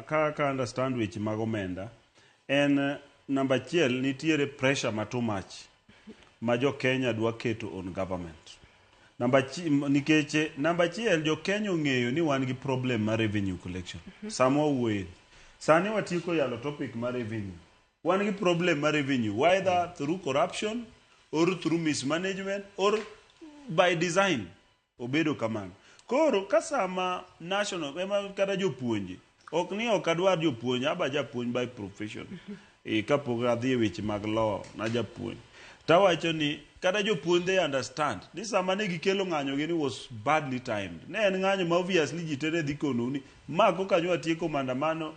ka understand weche mag omenda en namba achiel, nitiere pressure ma too much ma jo Kenya dwa keto on government. Namba nikech namba achiel, jo Kenya ong'eyo ni wan gi problem mar revenue collection. Sama wawuoye sani, watieko yalo topic mar revenue, wan gi problem mar revenue, whether through corruption or through mismanagement or by design, obedo kamano. Koro ka sama national ema kata jopuonje, ok ni ok adwar jopuonj, aba japuonj by profession e, kapok adhi e weche mag law na japuonj, tawacho ni kata jopuonj, they understand ni sama ne gikelo ng'anyo gi ni was badly timed. Ne en ng'anyo ma obviously ji te ne dhi konou ni ma koka nyo atieko maandamano,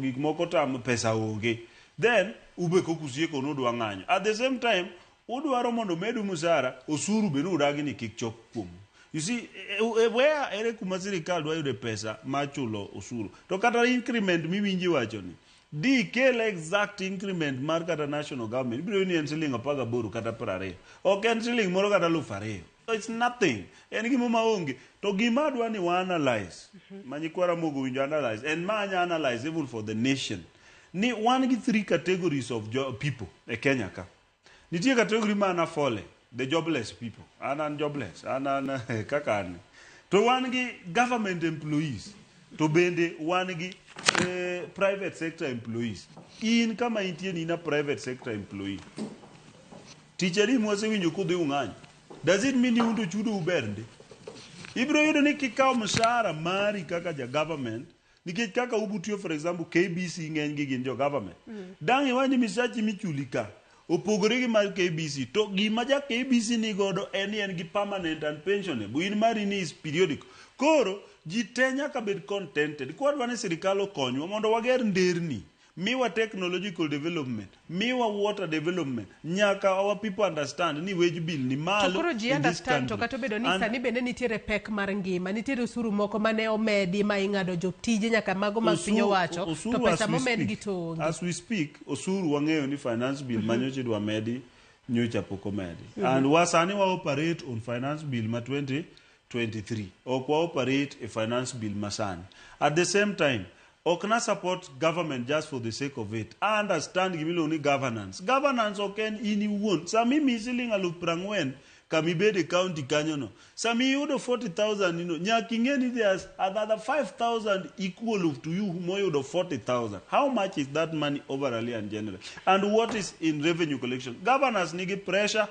gik moko tam, pesa onge, then ube kokusieko nudwa ng'anyo. At the same time udwaro mondo medu musara, osuru be nudagi ni kik chok kuomu. You see, where ere kuma sirikal dwa yude pesa mar chulo osuru? To kata increment miwinji wacho ni di kel exact increment mar kata national government, ibiro yudo ni en siling 18 kata 20, ok en siling moro kata 2000. It's nothing, en gimo maonge. To gima adwa ni wa analyze, ma nyikwa Ramogi owinjo analyze, en ma anya analyze even for the nation, ni wan gi three categories of people e Kenya ka. Nitie category ma an afole, the jobless people, an jobless, an kaka an. To wan gi government employees, to bende wan gi private sector employees. In kama intie ni in a private sector employee, tich adi mwasewinjo kudhi ung'anyo? Does it mean ni un to chudo uber ndi? Ibiro yudo ni kikawo mshahara mari kaka ja government, nikech kaka ubutiyo, for example, KBC, ng'eny gi gin jo government. Dang' iwach ni misachi michuli ka opogore gi mar KBC, to gima ja KBC ni godo en ni en gi permanent and pensionable, in mari ni is periodic. Koro ji te nyaka bed contented. Kwadwa ni sirikal okonywa mondo wager nderni, miwa technological development, miwa water development, nyaka our people understand ni wage bill ni malo. To koro ji in this understand to country. Kata obedo ni sani bende nitiere pek mar ngima, nitiere osuru moko mane omedi ma ing'ado jotije nyaka mago mag piny owacho, to Osuru, pesa as we momed gi speak, to onge. As we speak, osuru wang'eyo ni finance bill ma nyocha idwa medi nyocha pok omedi, and wa sani wa operate on finance bill ma 2023, ok wa operate e finance bill ma sani. At the same time, ok na support government just for the sake of it. I understand gimiluongo ni governance. Governance ok en in iwuon. Sama imiyi siling 40,000 kama ibede e county kanyono, sama iyudo 40,000 ino, nyaka ing'e ni there's another 5000 equal to you moyudo 40,000. How much is that money overally and generally, and what is in revenue collection? Governors nigi pressure.